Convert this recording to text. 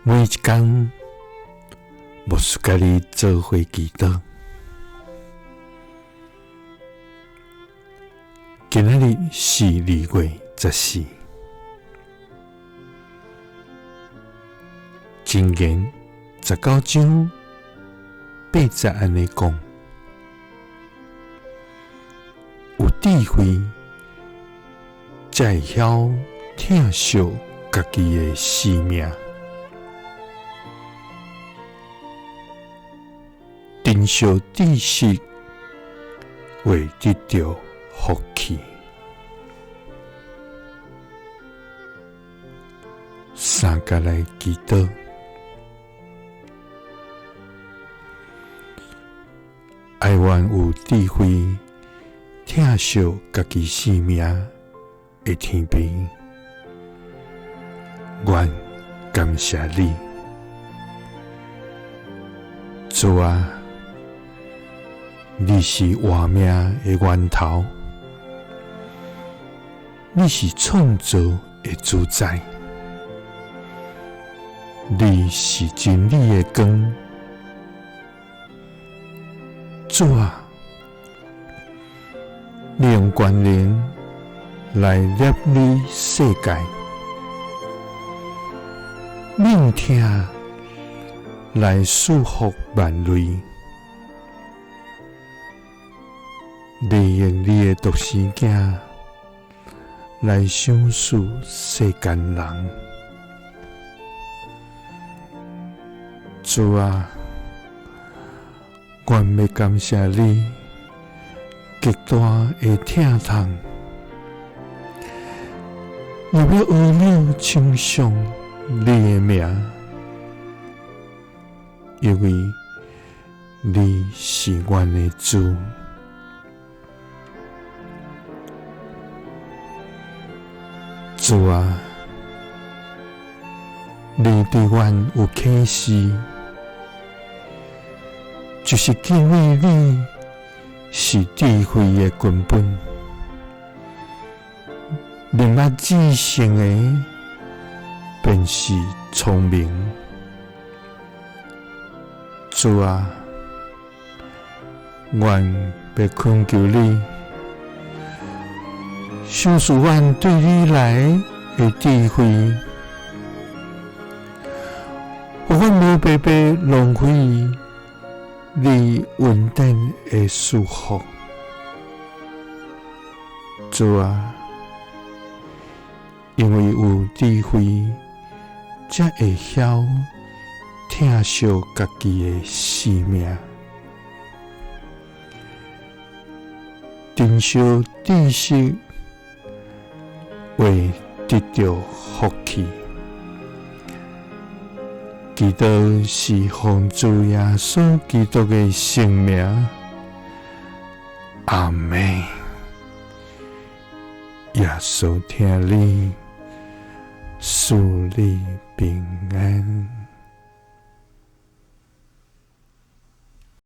每一工，牧師佮你做伙祈禱。今仔日是2月14，箴言19章8節按呢講：有智慧才會曉疼惜家己的性命。珍惜知識，會得著福氣。三佮來祈禱，哀願有智慧，疼惜家己性命的天父，阮感謝你，主啊，你是活命的源頭，你是創造的主宰，你是真理的光，主啊，你用權能來攝理世界，命聽來賜福萬類。你用你的獨生囝來賞賜世間人。主啊，阮欲感謝你極大的疼痛，又欲阿諛稱頌你的名，因為你是阮的主。主啊，你對阮有啟示，就是敬畏你是智慧的根本。明捌至聖的，便是聰明。主啊，阮欲懇求你，賞賜阮對你來的智慧，予阮無白白浪費你恩典的祝福。主啊，因為有智慧，才會曉疼惜家己的性命，珍惜知識，會得著福氣。祈禱是奉主耶穌基督的聖名，阿們。耶穌疼你，賜你平安。